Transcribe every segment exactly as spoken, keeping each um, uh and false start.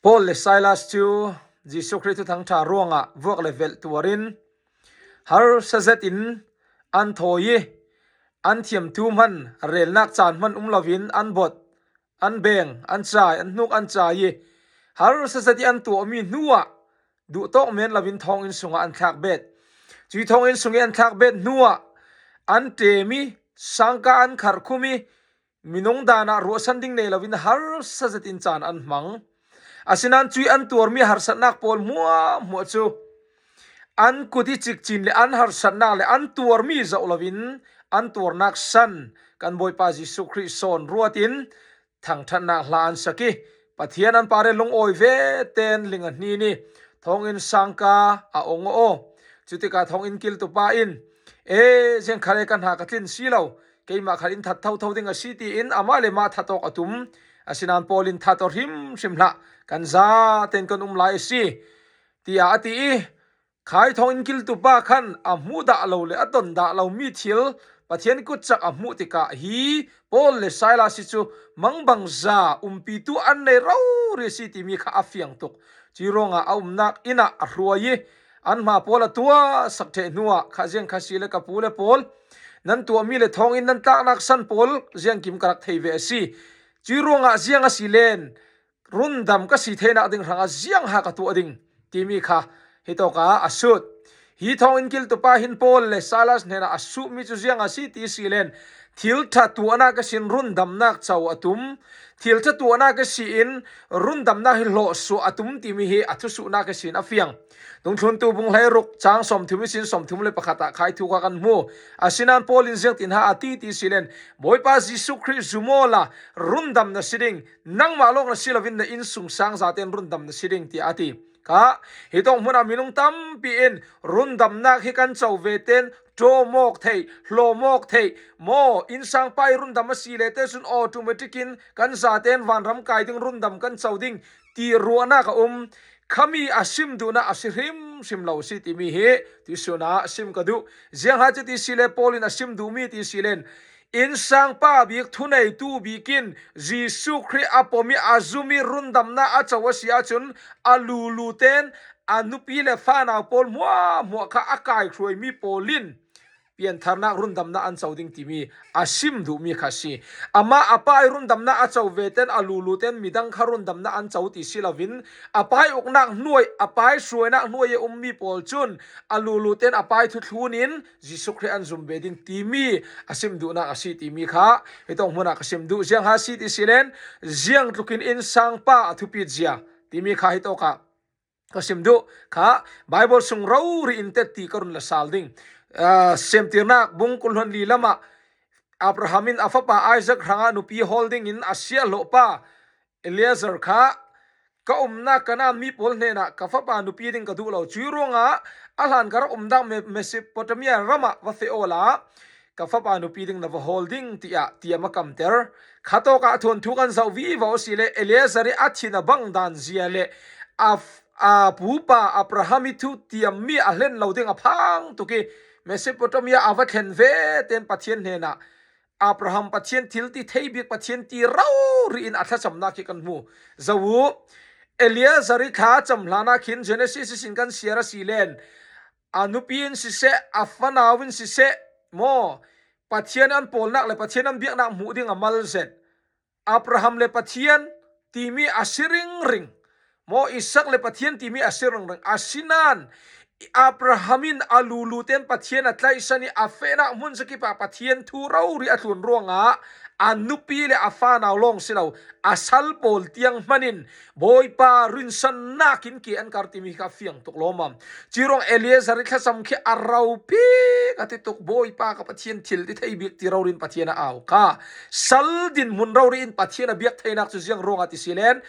Paul le Silas cu Jesuh Khrih thuthang ṭha ruangah vuak le velh tuarin harsa zetin an thawi i an thiamtu hman relnak caan hman um loin an bawt, an beng, an cai, an hnuk an cai i harsa zet i an tuahmi hnuah duhtawk men loin thawnginn sungah an thlak bet. Cui thawnginn sung i an thlak bet hnuah an ṭem i sangka an kharkhum i minung danah ruahsan ding nei loin harsa zetin caan an hmang. Asinain cui an tuarmi harsatnak pawl hmuahhmuah cu an kut i cikcin le an harsatnak le an tuarmi zoh loin an tuarnak san kan Bawipa Jesuh Khrih sawn ruatin thangṭhatnak hla an sak i Pathian an pare lungawi ve ten ling a hnin i thawnginn sangka a ong aw. Cutikah thawnginn kiltupa in, "E, ziang khal e, ka hna ka tlin si lo, keimah khal in that thotho ding a si," tiin amah le mah thatawk a tum. Asinain Paul in, "That aw hrimhrim hlah, kan zaten kan um lai a si," tiah a ti i, khai thawnginn kiltupa khan a hmuh dah lo le a ton dah lomi thil Pathian kutcak a hmuh tikah hi Paul le Silas hi cu mangbangza umpitu an nei rori a si timi kha a fiang tuk. Cui ruangah a umnak inn ah a hruai i an hma pawl a tuahsak ṭheh hnuah, "Kha ziang kha si le ka pu le pawl, nan tuahmi le thawnginn nan tlaknak san pawl ziangkim ka rak thei ve a si. Cui ruangah ziang a si len rundam ka si theinak ding hrangah ziang ha ka tuah ding," timi kha hitawkah a sut. Hi thawnginn kiltupa hin Paul le Silas hnenah a suhmi cu ziang a si ti si len, thil ṭha tuahnak ihsin rundamnak co a tum, thil ṭha tuahnak ihsin rundamnak hi hlawhsuah a tum timi hi a thusuhnak ihsin a fiang. Dungthluntu bung hleiruk cang sawmthum ihsin sawmthum le pakhat ah khai thu kha kan hmu. Asinain Paul in ziangtin ha a ti ti si len, "Bawipa Jesuh Khrih zum awla rundam na si ding, nangmah lawng na si loin na innsungsang zaten rundam na si ding," tiah a ti. Kha hitawk hmunah minung tampi in rundamnak hi kan co ve ten ṭawmawk theih, hlawmawk theih, maw, innsangpa i rundam a si le te cun automatic in kan zaten vanram kai ding, rundam kan co ding ti ruahnak a um. Khami a sim duhnak a si hrimhrim lo a si timi hi tuihsun ah a sim ka duh. Ziang ha cu ti si le Paul in a sim duhmi ti si len, innsangpa bik, thuneitu bik in Jesuh Khrih a pom i a zum i rundamnak a co a si ahcun a lulu ten a nupi le fanau pawl hmuahhmuah kha a kaihruaimi pawl in piantharnak rundamnak an co ding timi a sim duhmi kha si. Amah a pa i rundamnak a co ve ten a lulu ten midang kha rundamnak an co ti si loin a pa i uknak hnuai, a pa i hruainak hnuai a ummi pawl cun a lulu ten a pa i thuthlun in Jesuh Khrih an zum ve ding timi a sim duhnak a si timi kha hitawk hmunah ka sim duh. Ziang ha si ti si len, ziang tlukin innsangpa a thupit zia timi kha hitawkah ka sim duh. Kha Baibal sung rori in tetti ka run la sal ding. Aa, Semtirnak bung kul hluan li lamah Abraham in a fapa Isaac hrangah nupi hawl dingin a siahhlawhpa Eliezer kha, "Ka umnak Kanaan mi pawl hnenah ka fapa nupi ding ka duh lo. Cui ruangah a hlan ka rak umnak Me-, Mesopotamia ramah va feh awla ka fapa nupi ding na va hawl ding," tiah tiam a kamter. Khatawkah thuanthu kan zoh vivo a si le Eliezer i a thin a bang dan zia le a f-, a pupa Abraham i thu tiammi a hlen lo ding a phang tuk i Mesopotamia a va thlen ve ten Pathian hnenah Abraham Pathian, thil ti thei bik Pathian ti rori in a thlacamnak hi kan hmu. Zoh u, Eliezer i thlacam hlanah khin Genesis ihsin kan siar a si len, a nupi in siseh, a fanau in siseh, maw, Pathian an pawlnak le Pathian an biaknak hmuh ding a mal zet. Abraham le Pathian timi a si ringring. Maw, Isak le Pathian timi a si ringring. Asinain Abraham in a lulu ten Pathian a tlaihsan i a fehnak hmun zakip ah Pathian thu rori a tlun ruangah a nupi le a fanau lawng si lo, a sal pawl tiang hman in Bawipa rinsannak in ke an kar timi kha fiang tuk lawmmam. Cui ruang Eliezer i thlacam khi a ropi ka ti tuk, Bawipa ka Pathian, thil ti thei bik ti rori in Pathian a au kha. Sal dinhmun rori in Pathian a biak theinak cu ziang ruangah ti si len,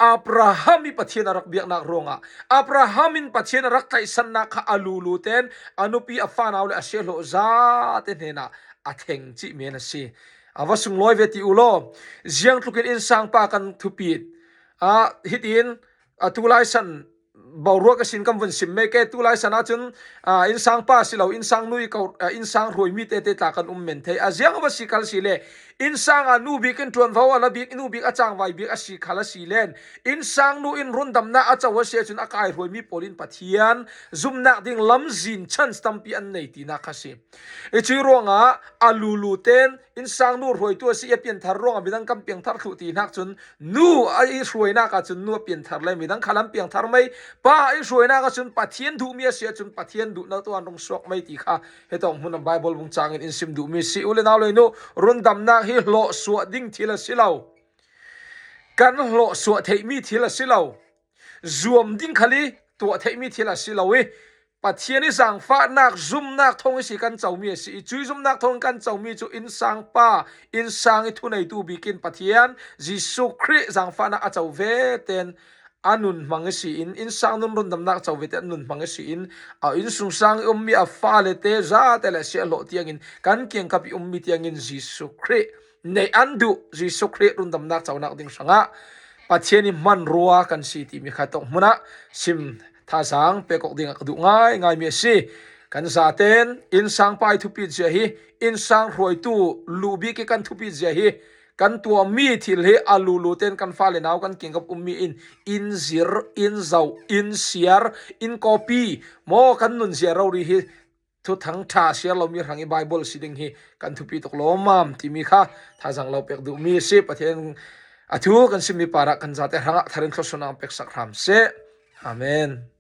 Abraham i Pathian a rak biaknak ruangah, Abraham in Pathian a rak tlaihsannak kha a lulu ten a nupi, a fanau le a siahhlawh zate hnenah a thleng cih men a si. A va sunglawi ve ti u law, ziang tlukin innsangpa kan thupit. Ah, hitin, a tulai san boruak a sin kan vun sim mei ke, tulai san ahcun, ah, innsangpa si lo, innsang nui ko, ah, innsang hruaimi tete tla kan um men thei. A ziang a va si kal si le, Innsang a nu bik in ṭuanvo a la bik, nu bik a cangvai bik a si khal a si len, innsang nu in rundamna a co a si ahcun a kaihruaimi pawl in Pathian zumnak ding lamzin chance tampi an nei tinak kha si. I cuih ruangah a lulu ten innsang nu hruaitu a si, a pianthar ruangah midang kan piangthar thluh ti hnak cun nu a i hruainak ahcun nu a pianthar le midang khal an piangthar mai. Pa a i hruainak ahcun Pathian duhmi a si ahcun Pathian duhnak tu an rung suak mai ti kha hitawk hmun ah Baibal bung cangin in sim duhmi si. U le nau le nu, rundamnak hi hlawh suah ding thil a si lo. Kan hlawh suah theihmi thil a si lo. Zuam ding khal i tuah theihmi thil a si lo i Pathian i zangfahnak zumnak thawng i si kan comi a si i cuih zumnak thawng kan comi cu innsang pa, innsang i thuneitu bikin Pathian Jesuh Khrih zangfahnak a co ve ten a nun hmang i si in, innsang nun rundamnak co ve ten a nun hmang i si in, a innsungsang i ummi a fale te zate le a si a hlawh tiangin kan kiangkap i ummi tiangin Jesuh Khrih neih an duh, Jesuh Khrih rundamnak conak ding hrangah Pathian i hmanrua kan si timi kha tawk hmun ah sim thazaang pek awk dingah ka duh ngaingaimi a si. Kan zaten innsang pa i thupit zia hi, innsang hruaitu lu bik i kan thupit zia hi, kan tuahmi thil hi a lulu ten kan fale nau kan kiangkap ummi in in zir, in zoh, in siar, in copy maw kan nun zia rori hi thuthang ṭha siar lomi hrang i Baibal si ding hi kan thupi tuk lawmmam timi kha thazaang lo pek duhmi a si. Pathian a thu kan simmi parah kan zate hrangah thar in thluasuahnak peksak hram seh. Amen.